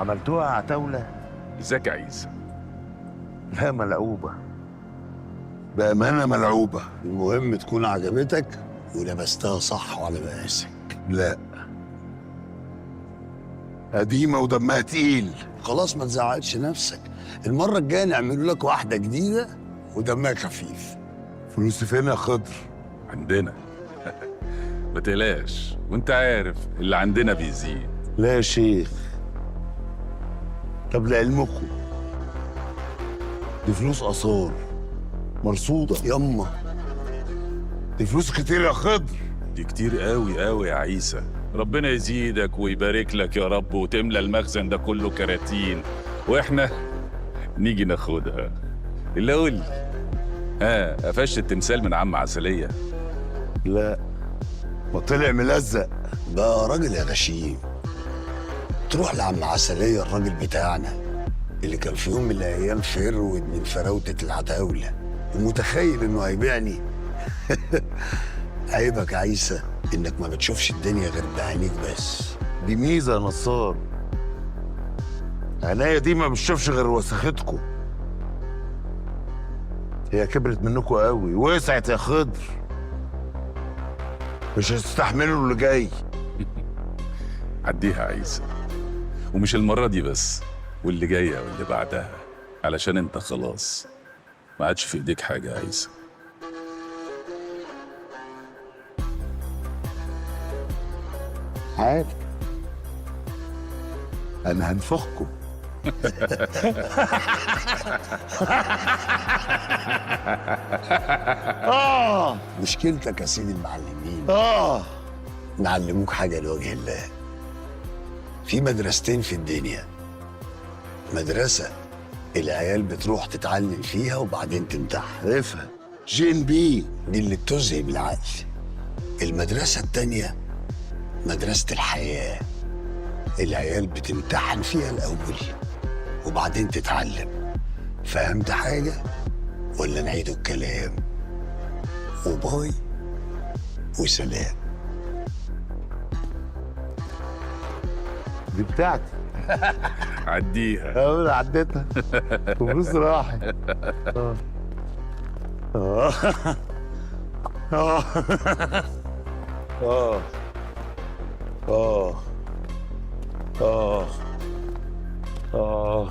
عملتوها عتاولة؟ ازيك يا عيسى؟ لا ملعوبة. بأمانة ملعوبة. المهم تكون عجبتك ولبستها صح وعلى مقاسك. لا قديمة ودمها تقيل. خلاص ما تزعلش نفسك، المرة الجاية نعمل لك واحدة جديدة ودمها خفيف. فلوسي فين يا خضر؟ عندنا. ما تقلقش، وانت عارف اللي عندنا بيزيد. لا يا شيخ. طب لعلمكم دي فلوس آثار مرصودة. يما دي فلوس كتير يا خضر. دي كتير قوي قوي يا عيسى. ربنا يزيدك ويبارك لك يا رب، وتملى المخزن ده كله كراتين واحنا نيجي ناخدها. اللي قول لي، ها قفشت التمثال من عم عسلية؟ لا ما طلع ملزق. بقى راجل يا غشيم، تروح لعم عسلية الراجل بتاعنا اللي كان في يوم من الأيام فرود من فراوتة العتاولة ومتخيل إنه هيبيعني. عيبك يا عيسى إنك ما بتشوفش الدنيا غير بعينيك بس. دي ميزة يا نصار، عينيا دي ما بتشوفش غير وسختكم. هي كبرت منكم قوي، وسعت يا خضر، مش هتستحملوا اللي جاي. عديها يا عيسى، ومش المرة دي بس، واللي جاية واللي بعدها، علشان انت خلاص ما عادش في ايديك حاجة يا عيسى. عارف انا هنفخكم. مشكلتك يا سيدي المعلمين نعلموك حاجة لوجه الله. في مدرستين في الدنيا، مدرسة العيال بتروح تتعلم فيها وبعدين تمتحن، عارفها جين بي، دي اللي بتذهب العقل. المدرسة التانية مدرسة الحياة، العيال بتمتحن فيها الأول وبعدين تتعلم. فهمت حاجة ولا نعيد الكلام؟ وباي وسلام. دي بتاعتي. عديها. أنا عديتها وفلوس راحت. آه. آه. آه. آه. آه. آه. آه.